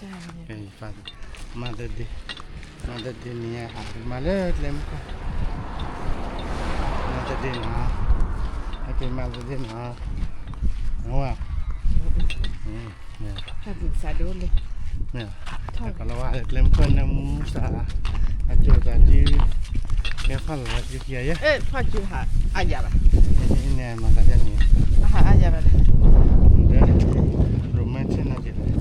Mother Day, Mother Day နံၤညါ ဟးမၤလၢကျဲမုၢ်ခိၣ်, Mother Day နီၤ, Happy Mother Day နီၤ, ဝါ, တၢ်ဘုကစးဒိၣ်လၢ, တၢ်ကလီၤဝါလၢကျဲမုၢ်ခိၣ် နၢမူစး, အကၠိသးစု, ကဲဖးလီၤလၢကယဲၢ်, ဖးကၠိဟးအါယၤဘၣ်, န့ၣ်မၤသးဒ်န့ၣ်, ဟးအါယၤဘၣ်, ဒီး romantic နီၤက့ၤ,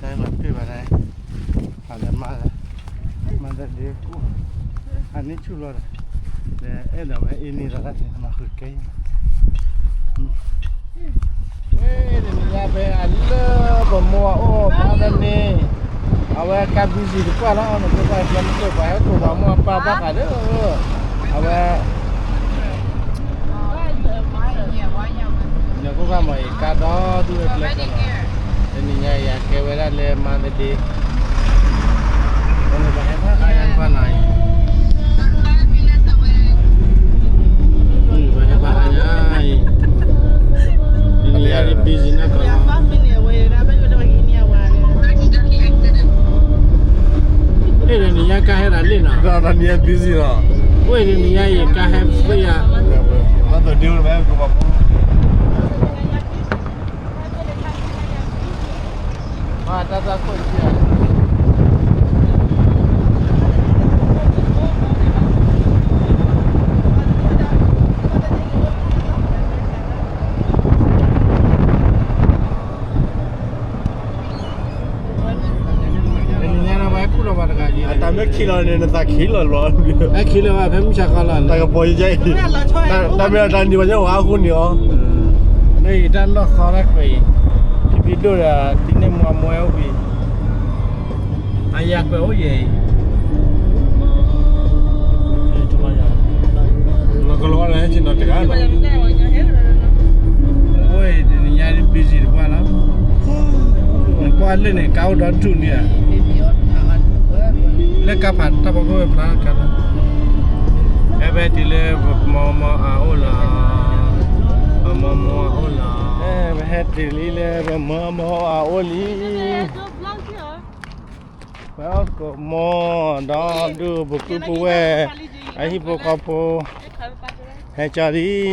တၢ်မၤပ့ၢ်ဘၣ်န့ၣ်, ဖးလၢမၤလၢ, မၤသးဒ်ကိၣ်, အန့ၣ်ဆူၣ်လီၤဒီး, ဒီးအဲၣ်ဒိးဝဲအ့န့ၣ်လီၤတၢ်န့ၣ် မၤဃုာ်ကဲအံၤ, ဝဲတနံၤညါဖဲအလၢပမိၢ်အအိၣ် မၤသးဒ်န့ၣ်, အဝဲကါ busy တပှၢ်လီၤ, နကိးဘၣ်ကျဲမုၢ်ခိၣ် ပှၤဟဲကိးပှၤမိၢ်အပၢ်ဘၣ်ဃးဒီး, အဝဲ နကိးဘၣ်မ့ၢ်အံၤ ကါဒီဒူၣ်ဝဲကျဲကလီၤ, တနံၤညါအံၤ အကဲဝဲဒၣ်လၢ Mother Day, ပှၤဟဲဖးအါညါတဖၣ်နီၤအံၤ, ပှၤဟဲဖးအါညါအံၤ, တနံၤညါအံၤ busy နီၢ်ကီၢ်လီၤ, တနံၤညါကါဟဲဒၣ်လံနီၤ, တနံၤညါ busy နီၤ, တနံၤညါအံၤ ကါဟဲဖှံယၤ, မၤသးဒ်ဝဲ တနံၤညါဒီး ပှၤဟဲခူၣ်လီၤပှၤတဂၤယံၤ, အတၢ်မ့ၢ်ခံးလီၤန့ၣ် နသးခံးလီၤလီၤ, ဟဲခံးလီၤဘၣ် ဖဲမုၢ်ဆါခီလီၤန့ၣ်, တၢ်ကပီၤယဲအံၤ, တၢ်မ့ၢ်အတၢ်နံၤပှၤညီဝဲအဃိန့ၣ်အီၤ, မ့ၢ်ယတၢ်လီၢ်ဃီတၢ်ကွဲးအံၤ, ဖံဖံဒိၣ်ဒီး သံန့ၢ်မူအမိၢ်အိၣ်ဘှံး, အယၤကွဲးအိၣ်ယဲအံၤ ကလီၤဝါလၢဟဲက့ၤနီၤတဂၤလီၤ, အိၣ်တနံၤညါ busy တပှၢ်လီၤ, နကွၢ်လၢန့ၣ် ကါအိၣ်ဒီဒူၣ်န့ၣ်ဧါ, လၢကါဖးတၢ်ဖီခိၣ်ဝဲဖျါကါလီၤ, ဟဲဖဲတုၤလၢပမိၢ်မိၢ်အအိၣ်လီၤ, ပမိၢ်မိၢ်အအိၣ်လီၤ, ဟဲဖဲတုၤလံလၢပမိၢ်မိၢ်အအိၣ်လံ ပှၤဟီၣ်ခိၣ်မိၢ်ဒီဒူၣ် ပကုၢ်ပဝဲၢ် အဟံၣ်ဖိဃီဖိ ဟဲကၠီဒံး,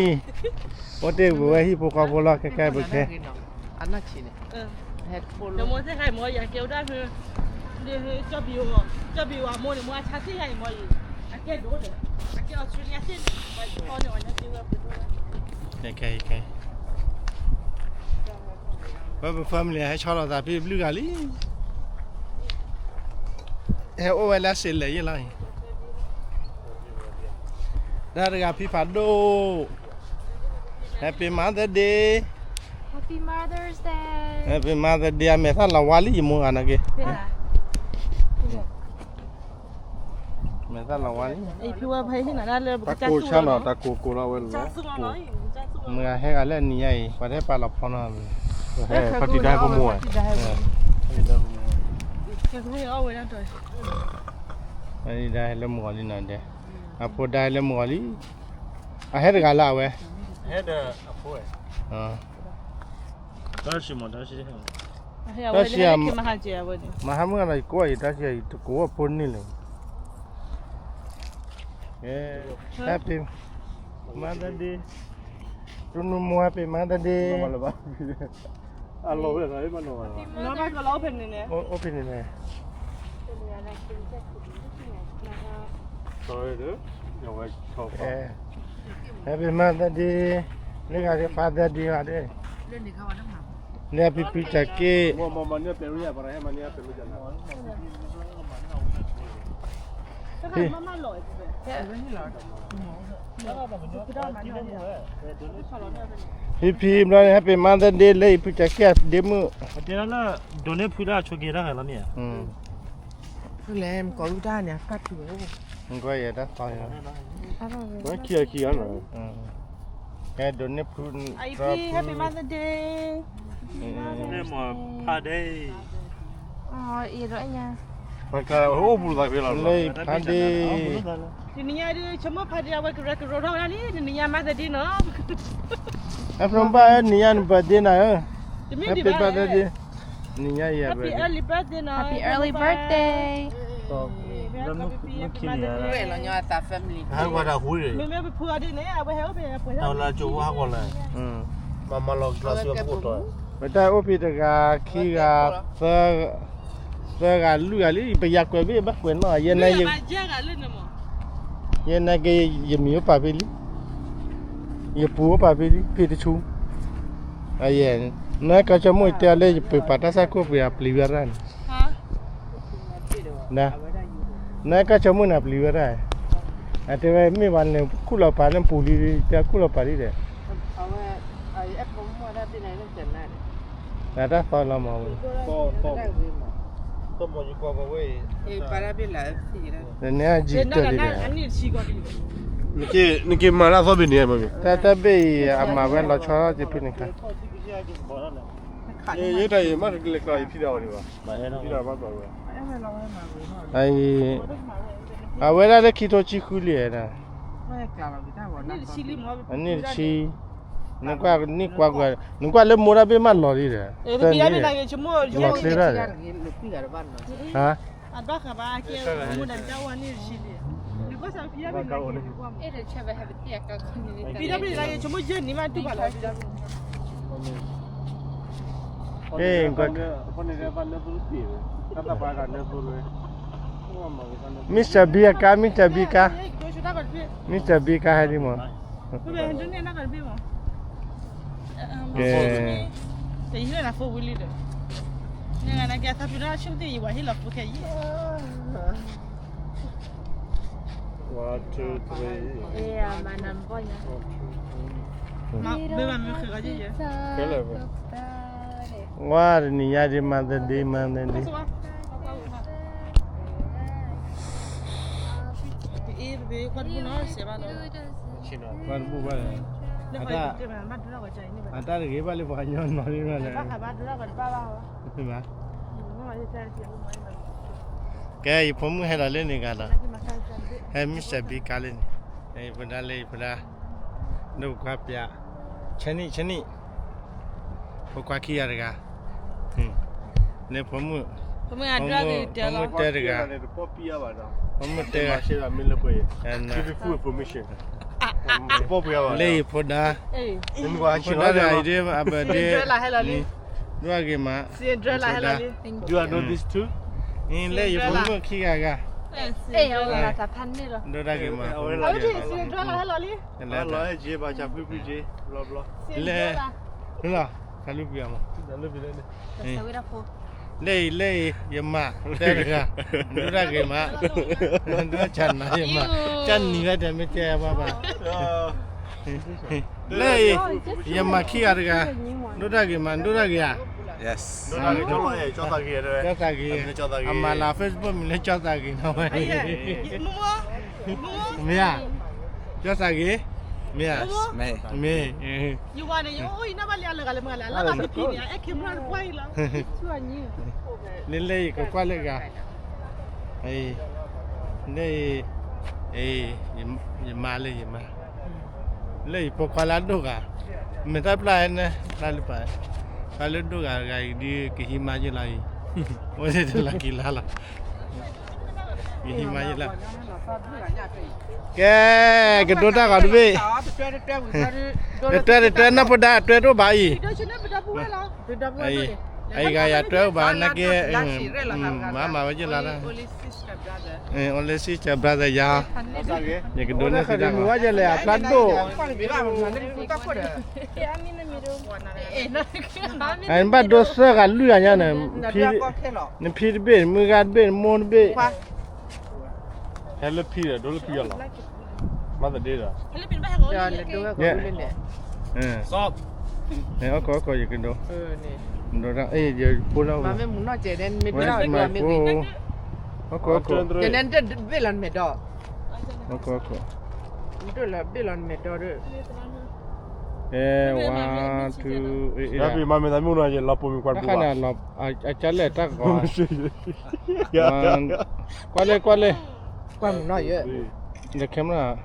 အိၣ်တ့ၢ်ပဝဲဟံၣ်ဖိဃီဖိလီၤ ခဲကဲပခဲ, ခဲခဲခဲ ဝဲပ family ဟဲဆီလီၤသးဖဲဘျုးဂၤလံ, ဟဲအိၣ်ဝဲလၢစ့လဲၣ်ယ့ၣ်လီၤ, တၢ်တဂၤဖံဖးဒိၣ်, Happy Mother Day, Happy Mother's Day, Happy Mother's Day, အမဲာ်သၣ်လီၤဝါလံ ယမိၢ်ဂၤနာ်က့ၤ, မဲာ်သၣ်လီၤဝါလံ, တၢ်ကိၢ်ဆၣ်နီၤ တၢ်ကိၢ်ကိၢ်လီၤဝဲလီၤ, မ့ၢ်ဟဲဂၤလၢအနံၤညါအံၤ ပှၤတဟဲပာ်လီၤဖီနီၤ, ဖးတံၢ်ဒါဟဲဖိမုၣ်ဧါ, ဖးတံၢ်ဒါဟဲလၢမုၢ်ဂီၤလံနီၤဒဲး, အဖိဒါဟဲလၢမုၢ်ဂီၤလံ, အဟဲတဂၤလၢအဝဲ, တၢ်ဆံး, မဟါမုၢ်ဂၤနီၤ ယကိးအံၤ တၢ်ဆံးအံၤ တကိးဝဲဖိန့ၣ်လၢ Happy Mother's Day, တူၢ်နူမူ Happy Mother's Day, အလီၤဝဲလီၤ, အိၣ်ဖဲန့ၣ်န့ၣ်, ဝဲ Happy Mother's Day, လၢဂၤဒ် Father's Day ဂၤဒ်, လၢဖံဖုကၠးက့ၣ် ဖံဖံဘျီန့ၣ် Happy Mother's Day လၢအံၤဖုကၠးက့ၣ်အဒ့မုၣ်, ဒိးန့ၢ်ဖုဒၣ်ဆိက့ၤတၢ်ဟဲလီၤမ့ၢ်ဧါ, လဲၤမကီၤလူတၢ်န့ၣ် အကါထူဝဲ, ကွၢ်ယဲတၢ်သီယဲ, ဝဲခံဂၤခံဂၤနီၤ, ကဲဒိးန့ၢ်ဖု, Happy Mother's Day, ဖးဒ့, ပှၤကအိၣ်ပူၤသးဖဲလီၤ, လၢဖးဒ့, တနံၤညါဒ် ဆိကမိၣ်ဖးဒ့ အဝဲကရၢကရိထီၣ်ဝဲဒၣ်လံ တနံၤညါ Mother's Day နီၤ အဖျိဘၣ်နံၤညါန birthday နၤဧၢ, Happy birthday, နံၤညါယဲ birthday, Happy early birthday. ဟဲကွၢ်တၢ်ဟူန့ၣ်, မ့မ့ၢ်ပဖုအီၤဒ်န့ၣ် အဝဲဟဲအိၣ်ဖဲပှဲၤလၢကၠိဝါဟးဂီၤလဲၣ်, မၤမၤလီၤကျါစ့ၢ်ကီးပကိးတီၤ, ပတၢ်အိၣ်ဖဲတဂၤ ခံဂၤ, သၢဂၤ, လွံၢ်ဂၤလံ, ပယၤကွဲးဘ့ၣ်ဘၣ်ကွဲးနီၣ်, ယဲန့ၣ်က့ ယမံၤအိၣ်ပာ်ဖဲလံ, ယပူၤအိၣ်ပာ်ဖဲလံ, ဖဲတဆူ, နကီၢ်ဆိကမိၣ်တဲအီၤလၢယပာ်တၢ်ဆၢခိၣ်ပှ့ၤအပျံၤဝဲရၣ်န့ၣ်, နကီၢ်ဆိကမိၣ်န့ၣ်ပျံၤဝဲရၣ်, အတဲဝဲမ့ၢ်ဘၣ်န့ၣ် ခူၣ်လီၤပာ်န့ၣ်ပူၤလံ, တဲခူၣ်လီၤပာ်လံဒီး တၢ်သီလီၤမးဝဲ, နက့မၤလၢသီဘ့ၣ်န့ၣ်, တၢ်သီဘ့ၣ်န့ၣ် အမၤဝဲလီၤဆီယဖံန့ၣ်ခါ, ယတၢ်အံၤမ့ၢ်တကလဲၤကျီယဖံဒီးအီၤဒံးဘၣ်, အဝဲဒၣ်လၢခံထိဆံဃုလံ, အနံၣ်တဆံ, နကွၢ်လၢမိၢ်တၢ်ဘ့ၣ်မးလီၤလံဒီး, လီၤချ့ဒၣ်ဒီး, Mister B အကါ, Mister B ကါ, Mister B ကါဟဲဒ်မး, ကဲ, ဝါတနံၤညါဒ်မၤသဒ့မၤသဒ့, ပှၤတဘူၣ်ဘၣ်, အတၢ်တဂ့ၤဘၣ်လၢပှၤကညီနီၤလံဘၣ်လဲၣ်, ကဲ ယဖိမုၣ်ဟဲလီၤလၢန့ၣ်ဂၤလီၤ, ဟဲ Mister B ကါလၢန့ၣ်, ယဖိဒါလၢယဖိဒါ, ဒိၣ်ပကွၢ်ပျး, ဆဲနံၣ် ဆဲနံၣ်, ဖိခွါခံဂၤတဂၤ, လၢဖိမုၣ်, ဖိမုၣ်တဲတဂၤ, ဖိမုၣ်တဲ, လၢယဖိဒါ, ဖိဒါတဂၤအံၤဒ်အဘၢၣ်ဒ့, ဒိၣ်ဂ့ၤမး, လၢယဖိမုၣ်ခံဂၤဂၤ, ဒိၣ်တၢ်ဂ့ၤမး, လၢ, လၢ, လၢအံၤ လၢအံၤ ယမးတဲတဂၤ, ဒိၣ်တၢ်ဂ့ၤမး, ဒိၣ်တၢ်နၤယမး, တၢ်နံၤဝဲတမ့ၢ်တဲဘၣ်ဘၣ်, လၢအံၤ ယမၤခံဂၤတဂၤ, ဒိၣ်တၢ်ဂ့ၤမး ဒိၣ်တၢ်ဂ့ၤဧါ, ကၠီသးဂ့ၤ, အမၤလၢ Facebook မံၤလၢကၠီသးဂ့ၤနီၤဝဲ, မ့ၢ်ဧါ, ကၠီသးဂ့ၤ, မ့ၢ်ဧါ, မ့ၢ်, လၢလၢအံၤကကွၢ်လၢဂၤ, လၢအံၤ, ယမါလၢယမါ, လၢအံၤဖိခွါလၢအဒိၣ်ဂၤ, မ့ၢ်တၢ်ပျၢ်န့ၣ် ပျၢ်လၢပှၤ, ပှၤလၢဒိၣ်ဂၤဂၤအံၤဒ်ကဟံးမါယ့ၢ်လီၤအံၤ, အိၣ်တလၢက့ၤလါလီၤ, ကဟံးမါယ့ၢ်လီၤ, ကဲ, ကဒိတၢ်ဂီၤတဘ့ၣ်, တတွဲတတွဲနီၢ်ဖိဒါ တွဲတအိၣ်ဘၣ်အံၤ, အံၤဂၤယၤတွဲအိၣ်ဘၣ်နာ်က့, မၤမၤဝဲယ့ၢ်လါလၢ, only sister brother ယၤ, ယကဒိန့ၢ်သုတၢ်ဂီၤ, အဖျါဒိၣ်, အဘၣ်ဒိစၢဃာ်လွံၢ်ဂၤညါန့ၣ်, နဖံတဘ့ၣ်, မုၢ်ဂၤတဘ့ၣ်, နမိၢ်တဘ့ၣ်, ဟဲလၢဖံဒီး ဒိလၢဖံအလီၤ, မၤသဒ့ဒီး, အီၣ်ခိးအီၣ်ခိး ယကဒိ, ဒိတၢ်, ယဖိလၢ, ဝဲမ့ၢ်မူနီၢ်ကဲး, ဝဲမ့ၢ်ဖိ, အီၣ်ခိးအီၣ်ခိး, ဘ့ၣ်လီၤနမဲာ်ဒီး, အီၣ်ခိးအီၣ်ခိး, ဘ့ၣ်လီၤနမဲာ်ဒီး, ကဲ, one, two, မ့ၢ်သးမ့ၢ်နီၢ်ကဲး လီၤပိာ်မုၣ်ကွၢ်တဘိဘၣ်, အကၢ်လဲၣ်တၢ်ကီ, ကွၢ်လၢကွၢ်လၢ, ကွၢ်မုၢ်နီၢ်ယဲၢ်, the camera,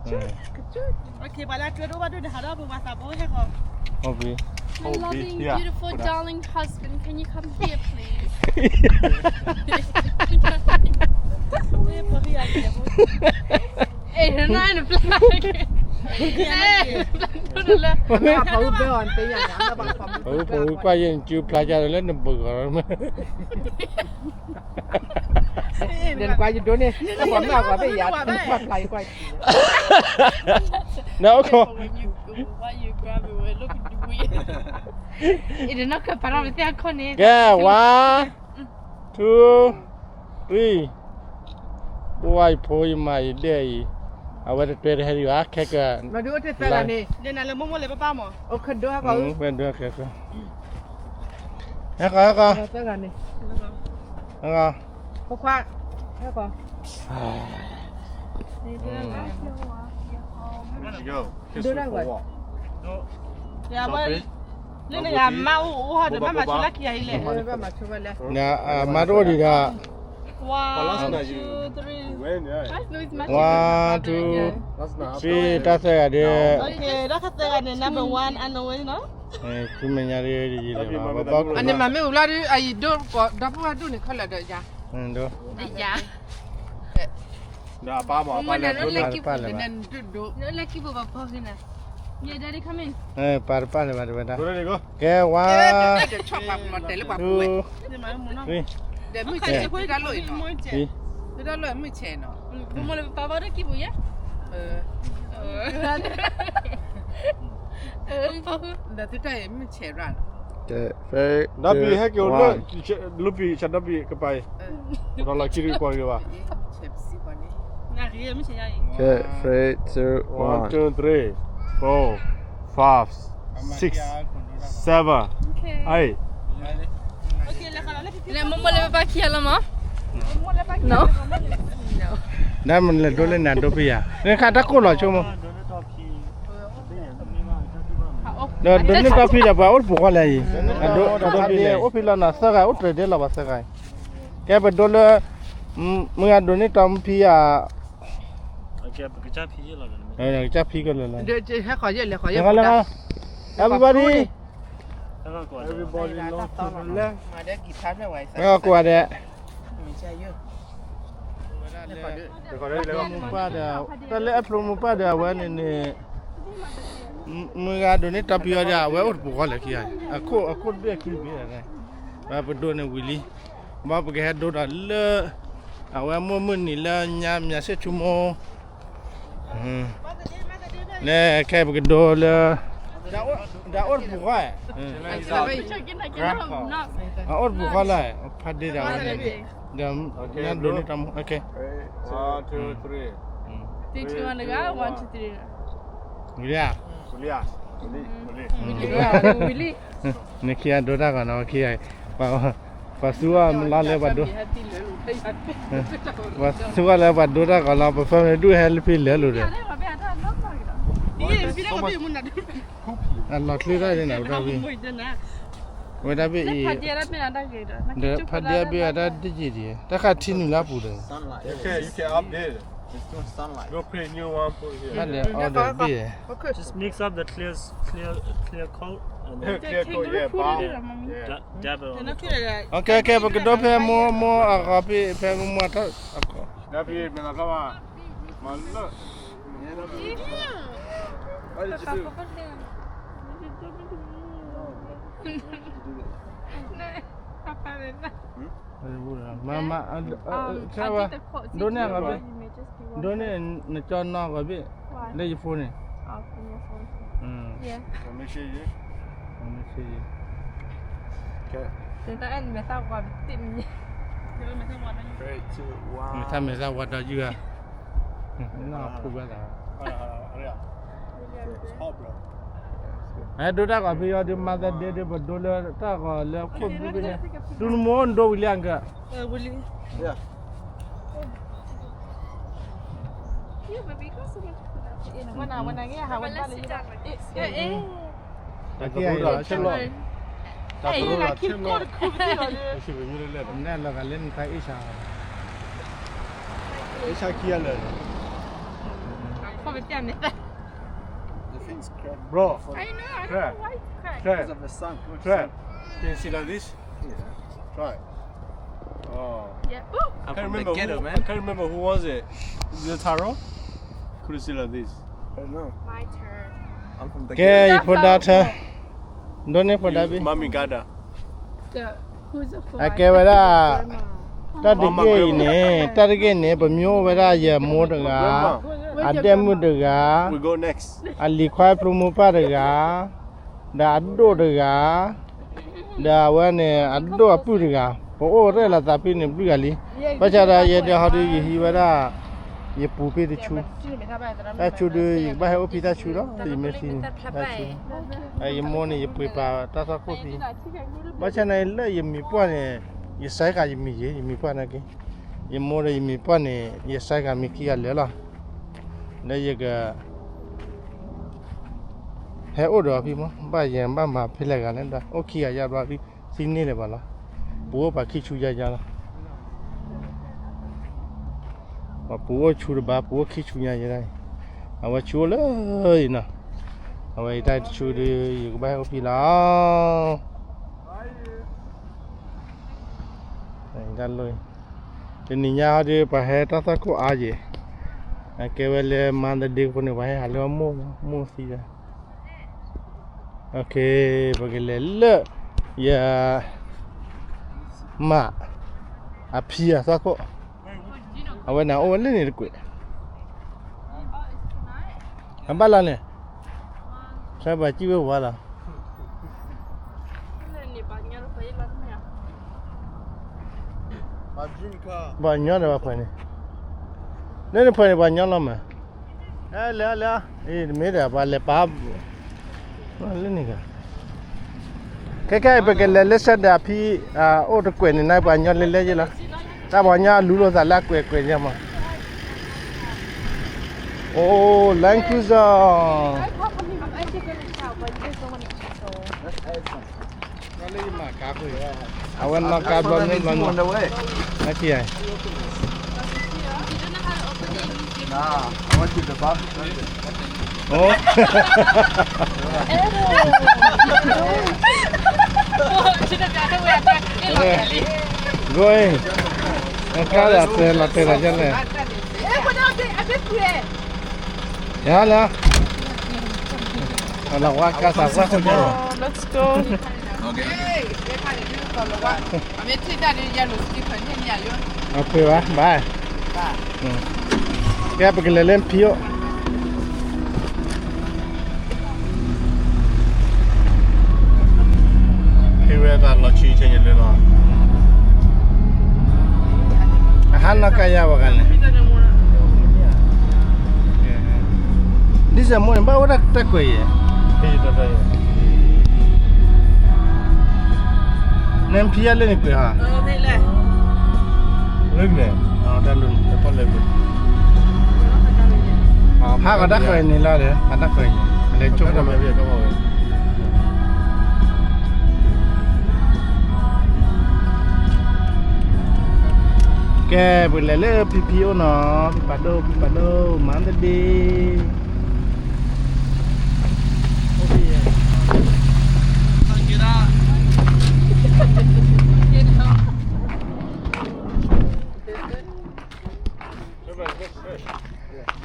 Okay, ပှၤလၢအကျၢၤဒိၣ်ဘၣ်ဒိၣ်န့ၣ် ဟးဒီးပှၤသးဘိဟဲဃီ. Okay. My loving, beautiful, darling husband, can you come here, please? ပှၤဝံကွၢ်ယဲၢ်နစုဖျါကြတယ်လၢနဘုးဂီၤမး ကွၢ်ယဒိၣ်န့ၣ် တၢ်ပှၤမၢ်ကွၢ်ဘၣ်ယၤ ကွၢ်ဖျါယကွၢ် နအိၣ်ခိး ကဲ one, two, three. ပှၤယဖိယမါယဒဲၣ်အံၤ အဝဲတတဲတဟဲဒံးဘၣ် ခဲက ဝဲဒိဟဲခဲက ဟဲဃီ ဟဲဃီ ဟဲဃီ ဟဲဃီ ဒိၣ်ဒၣ်ဝဲ လၢနဂၤမါအိၣ်အိၣ်ဟီဒီး ဘၣ်မၤဆိလၢခံဂၤအံၤလဲၣ် မါတအိၣ်ဒံးဒီး one, two, three, one, two, three တၢ်သၢဂၤဒဲး တၢ်သၢဂၤန့ၣ် number one အနိဝဲနီၤ ခူမဲာ်ညါဒ်ယလဲၤဘၣ် အန့ၣ်မၤမ့ၣ်အူလီၤဒ် အယံၤဒိၣ်ဒီပုၢ်ဝဲၢ်ဒိၣ်န့ၣ် ခီလၢာ်ဒီးယၤ ဒိၣ် ပာ်တပာ်လၢၤဘၣ်တဝဲဒၣ် ကဲ one, two, three ဒီးမုၢ်ဆဲးနီၤ ဒီးပဟဲက့ၤအိၣ်လၢ လီပံၤ ဆၣ်ဒီပံၤကပၤအံၤ ဒီးလီၤခံတကွၢ်က့ၤဘၣ် Okay, three, two, one. Okay, three, two, one. One, two, three, four, five, six, seven, eight. လဲၤမိၢ်မိၢ်လၢပပၢ်ခံဂၤလီၤမး No. ဒ်မ့ၢ်လဲၤဒိလၢနၤဒိဖံယၤ နခါတၢ်ကိၢ်လီၤဆိကမိၣ် ဒီးဒိးန့ၢ်တီဖံဒီးပှၤအိၣ်တပူၤဃီလဲၣ်အံၤ အဒိးတၢ်ဖံန့ၣ် အိၣ်ဖံလီၤနီၤ သၢဂၤအိၣ်တြဲၤဒဲးလီၤဘၣ်သၢဂၤအံၤ ကဲပဒိလၢ မုၢ်ဂၤဒိးန့ၢ်တီမုၢ်ဖံယၤ ကစၢ်ဖံကလၢာ်လီၤ everybody everybody လၢ ကွၢ်ဒဲး မုၢ်ပၢ်ဒီး တၢ်လၢအဖျိမုၢ်ပၢ်ဒီးအဝဲန့ၣ်န့ၣ် မုၢ်ဂၤဒိးန့ၢ်တီဖံအီၤဒီး အဝဲအိၣ်တပူၤဃီလဲၣ်ခံဂၤ အခိၣ်အခိၣ်တဘ့ၣ်အခံဘ့ၣ် ဘၣ်ပဒိန့ၣ်ဝံၤလံ ဘၣ်ပကဟဲဒိဒီးလၢ အဝဲမိၢ်မုၢ်နံၤလၢညါမၠးဆ့ၣ်ထူမိၢ် လၢခဲအံၤပကဒိလၢ ဒီးအိၣ်တပူၤဃီ အအိၣ်တပူၤဃီလၢ ဖးဒ့ဒီးဝဲန့ၣ် ဒီးညါဒိးန့ၢ်တၢ်မူ okay. One, two, three. Three, two, one. ဝံၤလံဧါ နခံဂၤဒိတၢ်ဂီၤနီၤ ခံဂၤ ပှၤသူအီၤလီၤလၢပှၤဒိ ပှၤသူအီၤလၢပှၤဒိတၢ်ဂီၤလီၤ ပဖၢမ့ၢ်ဒူၣ်ဟဲလၢဖံလဲၤလိာ်ဒီး အလီၤချ့တၢ်ဒ်န့ၣ် ဝဲဒၣ်ဖံ ဝဲဒၣ်ဖံအံၤ ဒီးဖးဒဲဘ့ၣ်အတၢ်တယံာ်ဒံး တၢ်ခါထံနုာ်လၢအပူၤဒီး Go create new one, put here. ဘၣ်လဲၤအီဒီးဘ့ၣ် Just mix up the clear, clear, clear coat and then clear coat, yeah, brown. Yeah. Dab, dab it on the top. Okay, okay, ပကဒိဖဲမိၢ်မိၢ်အဂီၤဖံ ဖဲမိၢ်မိၢ်အထီၣ်အဂီၤ Dab it, man, I got my, my look. What did you do? Papa, မၤမၤ ခဲဝဲ ဒိးန့ၢ်အဂီၤဘ့ၣ် ဒိးန့ၢ်နကၠီနီၢ်အဂီၤဘ့ၣ် လၢယဖိန့ၣ် Let me see you. Let me see you. Okay. Three, two, one. မ့ၢ်သးမ့ၢ်သးဝါဒီးယုၢ်ဧါ နီၢ်ဖိဘၣ်သး ဟဲဒိတၢ်ဂီၤဖဲအံၤဒီး Mother's Day ဒီး ပဒိလၢတၢ်ဂီၤလၢခိၣ်ဘုဘ့ၣ်န့ၣ် ဒူနမိၢ်နဒိဝံၤလံအက တၢ်ကရူၢ်ဒီး တၢ်ကရူၢ်ဒီး နဲၣ်လီၤဂာ်လၢနတၢ်အ့ၣ်ဆၢ အ့ၣ်ဆၢခံဂၤလၢာ် ခီ The thing's cracked. Bro, I know, I don't know why it's cracked. Because of the sun. Too much sun. Can you see like this? Yeah. Try. Oh. Yeah. Ooh. I'm from the ghetto, man. I can't remember who was it. Is it Taro? Couldn't see like this. I don't know. My turn. I'm from the ghetto. ကဲ ယဖိဒါထၢ ဒိးန့ၢ်ဖိဒါဘ့ၣ် Mommy Gada. အကဲဝဲဒၣ် တၢ်တဂ့ၢ်အံၤန့ၣ် တၢ်တဂ့ၢ်န့ၣ် ပမ့ၢ်အိၣ်ဝဲဒၣ်ယမိၢ်တဂၤ, အဒဲၣ်မုၣ်တဂၤ, အလံၤခွါဖျိမိၢ်ပၢ်တဂၤ, ဒီးအဒိၣ်တဂၤ, ဒီးအဝဲန့ၣ် အဒိၣ်အပုၢ်တဂၤ, ပအိၣ်ရဲၣ်လီၤသးဖဲန့ၣ်ဘျုးဂၤလံ. ဘၣ်ဆၣ်ဒီးယဲဒၣ်ဟီဒုး ယဟံးဝဲဒၣ် ယပူၤဖဲတဆူ တၢ်ဆူဒုး ယကဘၣ်ဟဲအိၣ်ဖဲတၢ်ဆူလီၤ ယမ့ၢ်သံန့ၣ် တၢ်ဆူ ယမိၢ်န့ၣ် ယပှ့ၤပာ်တၢ်သွၣ်ခိၣ်ဖဲ ဘၣ်ဆၣ်န့ၣ်လၢယမံၤပှၢ်န့ၣ် ယစဲးဃာ်ယမံၤယ့ ယမံၤပှၢ်န့ၣ်က့ ယမိၢ်ဒီးယမံၤပှၢ်န့ၣ် ယစဲးဃာ်မံၤခံဂၤလၢာ်လီၤ လၢယက ဟဲအိၣ်ဒီးအီၤဖဲမး ဘၣ်ယဲဘၣ်မၤဖဲလဲၣ်ဂၤလဲၣ်ဒီး အိၣ်ခံဂၤယါဘျီ သံန့ၢ်လၢၤဘၣ်လီၤ ပူၤအိၣ်ပှၤခံဆူယါယါလီၤ ပှၤပူၤအိၣ်ဆူတဘၣ် ပူၤအိၣ်ခံဆူညါယဲဒၣ်အံၤ အဝဲဆူအိၣ်လၢအံၤနီၤ အဝဲအံၤတၢ်တဆူဒီး ယကဘၣ်ဟဲအိၣ်ဖဲလီၤ တၢ်လီၢ်အံၤ တနံၤညါဟီဒီး ပှၤဟဲတၢ်သွၣ်ခိၣ်အါယဲၢ် အကဲဝဲလၢမါသဒ့အဃိန့ၣ် ပှၤဟဲဟးလၢအမိၢ် မိၢ်သံဒီး ပကလဲၤလၢ ယ မး အဖံအသွၣ်ခိၣ် အဝဲန့ၣ်အိၣ်ဝဲလၢန့ၣ်တကွဲး အဘၣ်လီၤန့ၣ် ဆၢဘၣ်စံၣ်ဝဲဝါလီၤ ပှၤညီဒီးပှၤဖှဲးန့ၣ် လၢနဖှဲးန့ၣ် ပှၤညီလီၤမး လဲၤလဲၤ မ့ၢ်ဒီးပှၤလဲၤပာ် လၢန့ၣ်ဂၤ ခဲခဲအံၤ ပကလဲၤလၢဆၢဒၢးအဖံ အိၣ်တကွဲးန့ၣ် နပှၤညီလဲၤလဲၤယ့လီၤ တၢ်ပှၤညီအလူလိာ်သးလၢအကွဲးကွဲးယဲမး အိၣ် Land Cruiser အဝဲနီၢ်ကါဘျီမ့ၢ်ဘျီမ့ၢ် နထံၣ်ဧါ အိၣ် ဂိၢ်အံၤ ကါလီၤတဲာ်လီၤတဲာ်လီၤယဲလဲၣ် ယၤလၢ အလီၤဝါကါသးဝါ Let's go. အဖှဲးဘၣ် ဘၣ် ကဲ ပကလဲၤလၢဖံအိၣ် ဖံဝဲတၢ်လီၤဆံဆဲညါလၢလီၤ အဟးနီၢ်ကါယါဝဲဂၤန့ၣ် ဒ်စဲးမိၢ်န့ၣ် ဘၣ်ဝဲဒၣ်တၢ်ကွဲးယဲၢ် နဖံယါလၢန့ၣ်ကွဲးဟါ လၢန့ၣ် တၢ်လၢန့ၣ် ဖးကတၢ်ကွဲးန့ၣ်လီၤဒီး ဖးတၢ်ကွဲးန့ၣ် လဲၤကၠိဖိ ကဲ ပလဲၤလၢဖံဖံအိၣ်နီၤ ဖံဖးဒိၣ် ဖံဖးဒိၣ် မၤတဒ့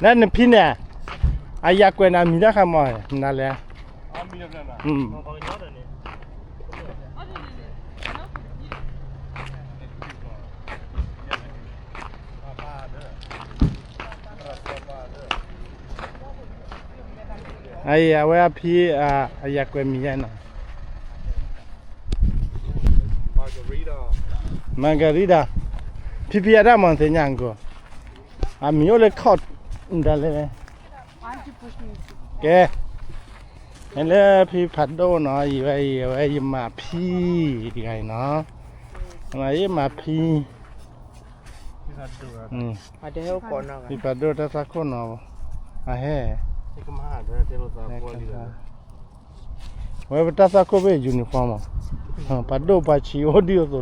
လၢနဖံန့ၣ် အယၤကွဲးနၤမံၤတၢ်ခါမီၤ နၤလဲၣ် အဝဲအဖံ အယၤကွဲးမံၤယါနီၤ Margarita ဖံဖံအတၢ်မၤသ့ၣ်ညါအကီၢ် အမံၤအိၣ်လၢ ခီၣ် ဒၣ်လဲၣ် ကဲ ဟဲလၢဖံဖးဒိၣ်နီၤ ယဝဲ ယဝဲယမၤဖံ တဂၤအံၤနီၤ ယမၤဖံ ဖံဖးဒိၣ်တၢ်သွၣ်ခိၣ်နီၤ အဟဲ ဝဲပတၢ်သွၣ်ခိၣ်ဖဲ uniform မး ဖးဒိၣ်ပှၤဆံးအိၣ်ဒံးအိၣ်သိးလီၤ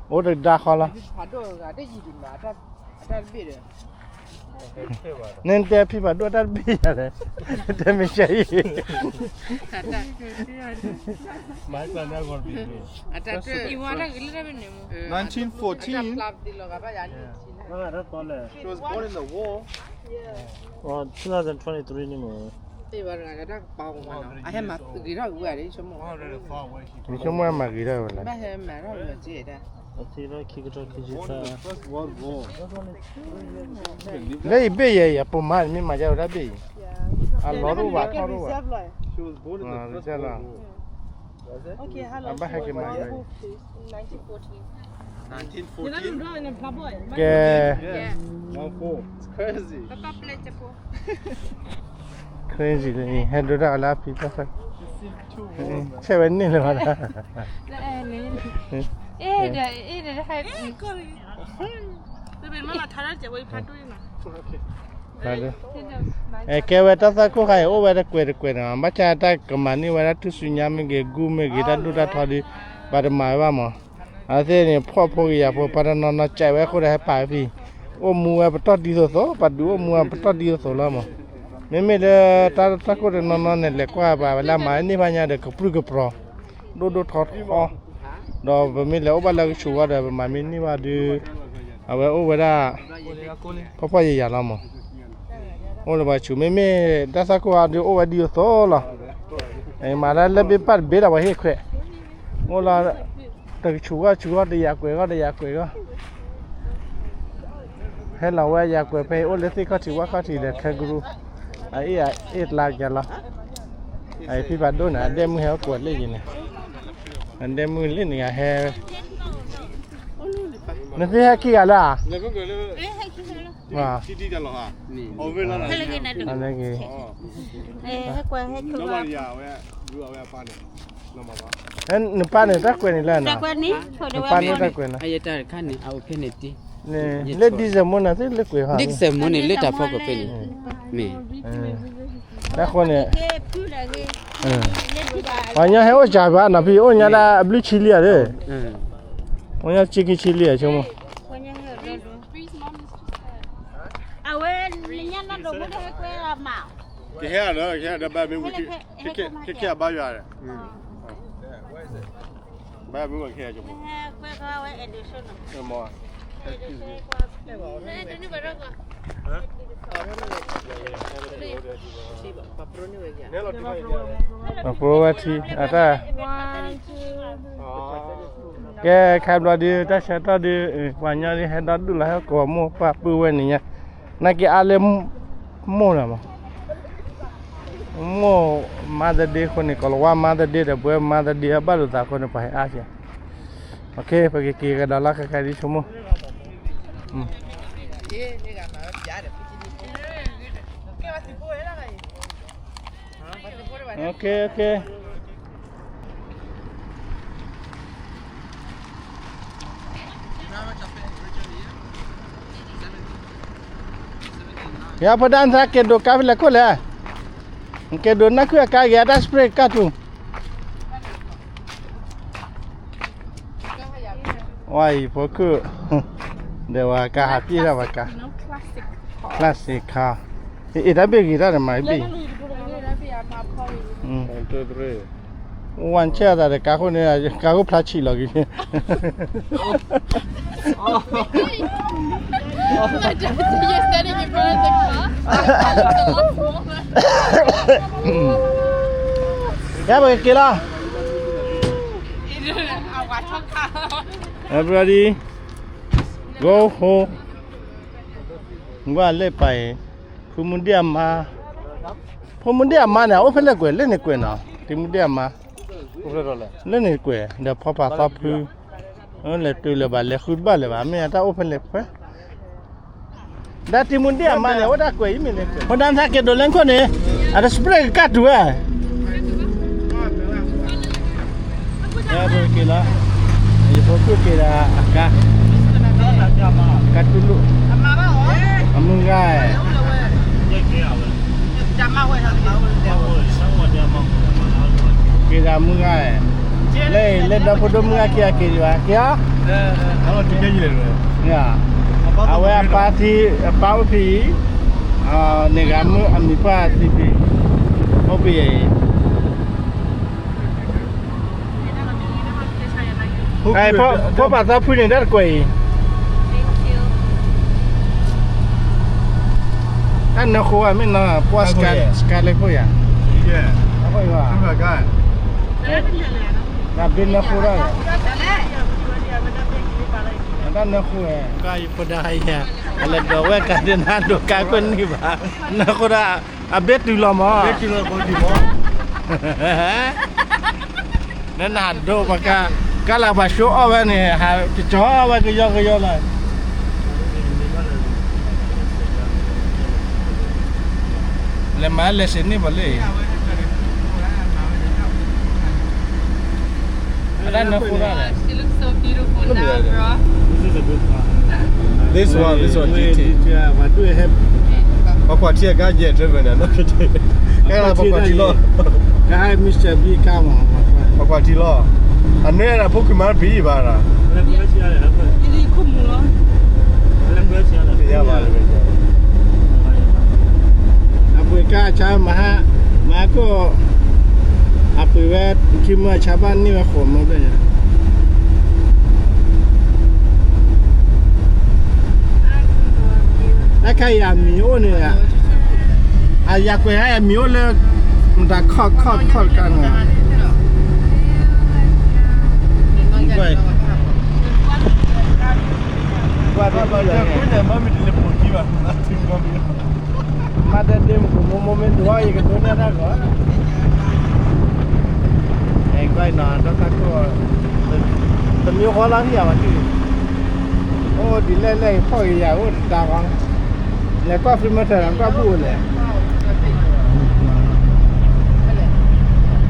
အိၣ်တဒါဃီလီၤ နတဲဖံဖးဒိၣ်တၢ်တဘ့ၣ်ယၤလဲၣ်, တဲမ့ၢ်ဆါအံၤ, အတၢ်တၢ် nineteen fourteen. She was born in the war. Oh, twenty twenty-three န့ၣ်မ့ၢ် ယဆိကမိၣ်မၤဂ့ၤထီၣ်ဝဲလၢ အသ့လၢခံကထီခံဆံသၢ လၢအံၤဘ့ၣ်ယဲ ယပိာ်မါန့ၣ်မ့ၢ်မၤယါဝဲဒၣ်ဘ့ၣ်အံၤ, အလီၤထီၣ်ဘၣ်ထီၣ်ထီၣ်ဘၣ်, အဘၣ်ဟဲက့ၤမၤယါအံၤ, ကဲ crazy လံ ဟဲဒိတၢ်အီၤလၢအဖံဖး, ဆဲးဝဲန့ၣ်လၢၤဘၣ်, ကဲဝဲတၢ်သၣ်ခိၣ်ခါအံၤ အိၣ်ဝဲတကွဲးတကွဲးန့ၣ် ဘၣ်ဆၣ်တၢ်ကမၤန့ၢ်ဝဲဒၣ်ထူၣ်စုညါမ့ၢ်ဂ့ၤ ဂုၢ်မ့ၢ်ဂ့ၤ တၢ်ဒိၣ်တၢ်ထီဒီး ဘၣ်တမၤဝဲဘၣ်မး, အသ့ၣ်န့ၣ် ဖှီၣ်ဖိကယၤဖိ ပှၤတနီၤနီၤကးဝဲအဃိဒီးဟဲပာ်ဝဲဖံ, အိၣ်မူဝဲပတီၢ်ဒ်သိးသိး ပှၤဒုးအိၣ်မူဝဲပတီၢ်ဒ်သိးသိးလီၤမး, မ့မ့ၢ်လၢတၢ်သၣ်ခိၣ်တနီၤနီၤန့ၣ် လဲၤကွၢ်ပှၤဝဲလၢအမၤန့ၢ်ဘၣ်ညါဒီး ကပြုၢ်ကပြီၤ ဒိၣ်ဒိၣ်ထီထီ ဒီးပမ့ၢ်လဲၤအိၣ်ဘၣ်လၢကဆူးဂီၢ်ဒီး ပမၤမ့ၢ်န့ၢ်ဘၣ်ဒီး အဝဲအိၣ်ဝဲဒၣ် ဖှီၣ်ဖှီၣ်ယာ်ယာ်လီၤမး, အိၣ်လၢပှၤဆူး မ့မ့ၢ်တၢ်သၣ်ခိၣ်အါဒီး အိၣ်ဝဲဒ်သိးသိးလီၤ, မၤတၢ်လၢဘ့ၣ်ပၢ်တဘ့ၣ်ဒီး ပှၤဟ့ၣ်ခွဲး, အိၣ်လီၤ တကဆူးဂီၢ်ဆူးဂီၢ် တယၤကွဲးဂီၢ် တယၤကွဲးဂီၢ် ဟဲလီၤဝဲယၤကွဲးဖဲအံၤ အိၣ်လၢသ့ၣ်ခီၣ်ထံးဝၣ်ခီၣ်ထံးဒီး ခဲကရူၢ်, အအ့ၣ်အအ့ၣ်တလါကလီၤ, အအံၤဖံဖးဒိၣ်န့ၣ် အဒဲမုၢ်ဟဲအိၣ်ကိးလၢယံၤန့ၣ်, အဒဲမုၢ်လၢန့ၣ်ဟဲ, နသ့ၣ်ဟဲခံဂၤလၢဧါ, နပၢ်န့ၣ်တၢ်ကွဲးန့ၣ်လၢန, နပၢ်န့ၣ်တၢ်ကွဲးန့ၣ်လၢန, လၢဒံစဲးမိၢ်န့ၣ် သ့ၣ်လၢကွဲးဟီ, ဒံစဲးမိၢ်န့ၣ် လၢတၢ်ဖီခိၣ်ဖဲန့ၣ်, မ့ၢ်, တၢ်ဃိန့ၣ်, ပှၤညီဟဲအိၣ်စှၤဘၣ်နီၤ ဖံ အိၣ်ညါဒၣ်အဘျုးဆံလံဧါ, အိၣ်ညါစ့က့ဆံလံဧါ ဆိကမိၣ် အဝဲ, ကဟဲဒီး ကဟဲဒီး ဘၣ်မ့ၢ်ဝံၤ ခဲခဲအဘါယွၤဒီး, ဘၣ်မ့ၢ်ဝံၤခဲအကမီၤ, အဖိဝဲထံအတၢ်, ကဲ ခါဘျီဒုး တၢ်ဆၢကတီၢ်ဒုး ပှၤညီဒုး ဟဲဒီဒူၣ်လီၤ ဟဲကိးမိၢ်ပၢ်ပုၢ်ဝဲၢ်န့ၣ်ညါ, နာ်က့အါလၢမိၢ်လီၤမး, မိၢ် Mother's Day အဃိန့ၣ် ကိးလီၤဝါ Mother's Day ဒီး ပဝဲ Mother's Day အဘၣ်လိာ်သးအဃိန့ၣ် ပှၤဟဲအါက့ၤ, ပကက့ၤကဒီးလီၤ ခဲခဲဒုး ဆိကမိၣ် Okay, okay. ယဖိဒါနသးက့ၤဒိးကါဖဲလဲၣ်ခိၣ်လဲၣ်, က့ၤဒိးနၢ်ခုၣ်အကါဂ့ၤ အတၢ် spray ကၢ်တူၢ် ဝါအံၤဖိခုၣ်, ဒီးဝဲကါဟးပှ့ၤထီၣ်ဝဲကါ, classic car, အ့ၣ် တၢ်ဘ့ၣ်ဂ့ၤတၢ်ဒီးမၤဘ့ၣ်, ဝါဆဲးအသးဒီးကါခိၣ်န့ၣ် ကါခိၣ်ဖျါဆံးလီၤက့ၤ ယပကက့ၤလီၤ, everybody go home, ကွၢ်လၢပာ်အံၤ, ဖိမုၣ်ဒ့ၣ်အမါ, ဖိမုၣ်ဒ့ၣ်အမါန့ၣ် အိၣ်ဖဲလဲၣ်ကွဲး လၢန့ၣ်ကွဲးနီၤ, တံမုၣ်ဒ့ၣ်အမါ, လၢန့ၣ်ကွဲး ဒီးဖီပာ်သီဖု, လဲၤတုၤလၢၤဘၣ် လဲၤဃုတဘၣ်လၢၤဘၣ် မ့ၢ်အတၢ်အိၣ်ဖဲလဲၣ်ခွဲး ဒီးတံမုၣ်ဒ့ၣ်အမါန့ၣ် အိၣ်ဒၣ်ကွဲးအံၤမ့ၢ်လဲၣ်, ဖိဒါနသးက့ၤဒိးလဲၤခိၣ်န့ၣ်, အတ spray ကၢ်တူၢ်ဝဲ, က့ၤလီၤ, ယဖိခိၣ်က့ၤဒီးအကါ, ကါတူၢ်လိာ်, အမုၢ်ဂၤ, က့ၤဒီးအမုၢ်ဂၤ, လၢလၢဒီဖိဒိၣ်မုၢ်ဂၤက့ၤအက့ၤဒံးဘၣ် က့ၤအီၤ, မ့ၢ်ဧါ အဝဲအပၢ်သံ, အပၢ်အိၣ်ဖဲအံၤ, န့ၢ်ဂၤမုၣ်အမံၤပှၢ်သံဖဲ, အိၣ်ဖဲအံၤ, ဖိပၢ်သးဖုန့ၣ် တၢ်တကွဲးအံၤ, တၢ်နၢဃိဧါ မ့ၢ်နီၤ ပှၢ်စကါလဲဖိယၤ, တၢ်ဘ့ၣ်နၢဃိဒၣ်, တၢ်နၢဃိဝဲ, ကါယဖိဒါယၤ, အလဲၤဒိးဝဲကါဒ့နၤဒိးကါကွၢ်န့ၢ်ဘၣ်, နၢဃိဒၣ်, အဘ့ၣ်တုၤလီၤမး, နနၢ်ဒိးပှၤကါ, ကါလၢပှၤ show off ဝဲန့ၣ် ဟးကစီၤအီၣ်ဝဲကယီကယီလီၤ, လဲၤမၤလဲၤစ့န့ၢ်ပှၤလၢ အတၢ်နၢဃိဒၣ်လဲၣ်, this one, this one, G T, ပှၤကွၢ်ထံအကါယဲၢ်ထွဲဖဲန့ၣ်, ကဲလၢပှၤကွၢ်ထံလီၤ, ပှၤကွၢ်ထံလီၤ, အန့ၣ်ဖိခွံမၤပံၤဘၣ်ဒီး, အပှ့ၤကါအဆါမဟါ, မၤကိၣ်, အပှ့ၤဝဲခံမၢအဆါဘၣ်န့ၢ်ဝဲဃိးမၢဘျဲၣ်ညါ တၢ်ခါအံၤအမံၤအိၣ်န့ၣ်, အယၤကွဲးဟဲအမံၤအိၣ်လၢ, မတၤခီၣ်ခီၣ်ခီၣ်တကါန့ၣ်, ကွၢ်, ကွၢ်, မၤတဒ့မုၢ်မိၢ်မိၢ် မ့ၢ်ဒိၣ်ယကဒိးန့ၢ်တၢ်ဂီၤ, အဲကွၢ်နီၤ ဒီတၢ်ခိၣ်, တမံၤဃီလီၤဟံၣ်ယၤဘၣ်တုၤ, အိၣ်ဒ်လဲၣ်လဲၣ်ဖီၣ်ဂ့ၤယၤအိၣ်တတါဃီ, လဲၤကွၢ် free matter ကွၢ်ဘူၣ်အိၣ်လဲၣ်,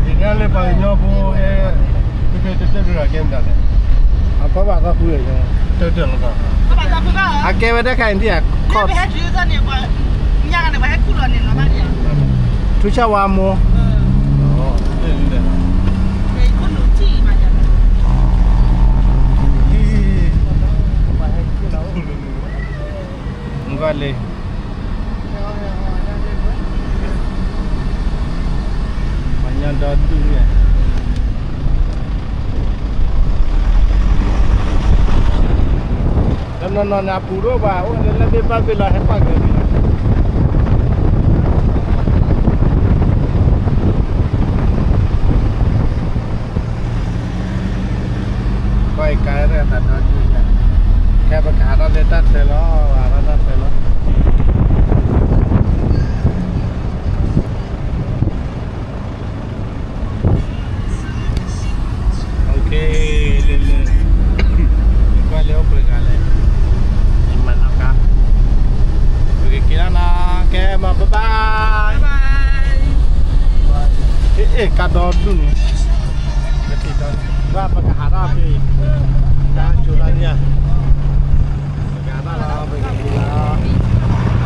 ယညါလၢပှၤကညီဖိဟဲ, ဖဲဖဲတတၢၢ်ဒုးရၤကဲမတၤလဲၣ်, အဖီဘၣ်သီဖု, တၢၢ်တၢၢ်လီၤ, အကဲဝဲတၢ်ခါအံၤဒ်အ, ထူဆၣ်ဝါမိၢ်, နကွၢ်လံ, ပှၤညီဒီဒူၣ်န့ၣ်, တနီၤနီၤန့ၣ် အပူၤဒိၣ်ဘၣ် အိၣ်လၢလၢဘ့ၣ်ဘၣ်ဘ့ၣ်လီၤ ဟဲကွၢ်က့ၤန့ၣ် ကွၢ်အံၤကါရဲၣ်သးဒီဒူၣ်, ခဲပကဟးထီၣ်လၢတၢ်ချၢလီၤ, ဟးထီၣ်တၢ်ချၢလီၤ. Okay, လၢလၢ, ကွၢ်လၢအိၣ်ပှဲၤဂၤလဲၣ်, မၤနီၣ်ကါ, ပကက့ၤလီၤနီၤ, ကဲမၤ bye bye, အ့ၣ် ကါဒီဒူၣ်န့ၣ်, ဘၣ်ပကဟးထီၣ်ဖဲ, တၢ်ကၠိလၢညါ, ပကဟးထီၣ်လီၤ ပကက့ၤလီၤ,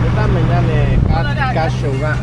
လၢတၢ်မဲာ်ညါန့ၣ် ကါ ကါ show ဘၣ်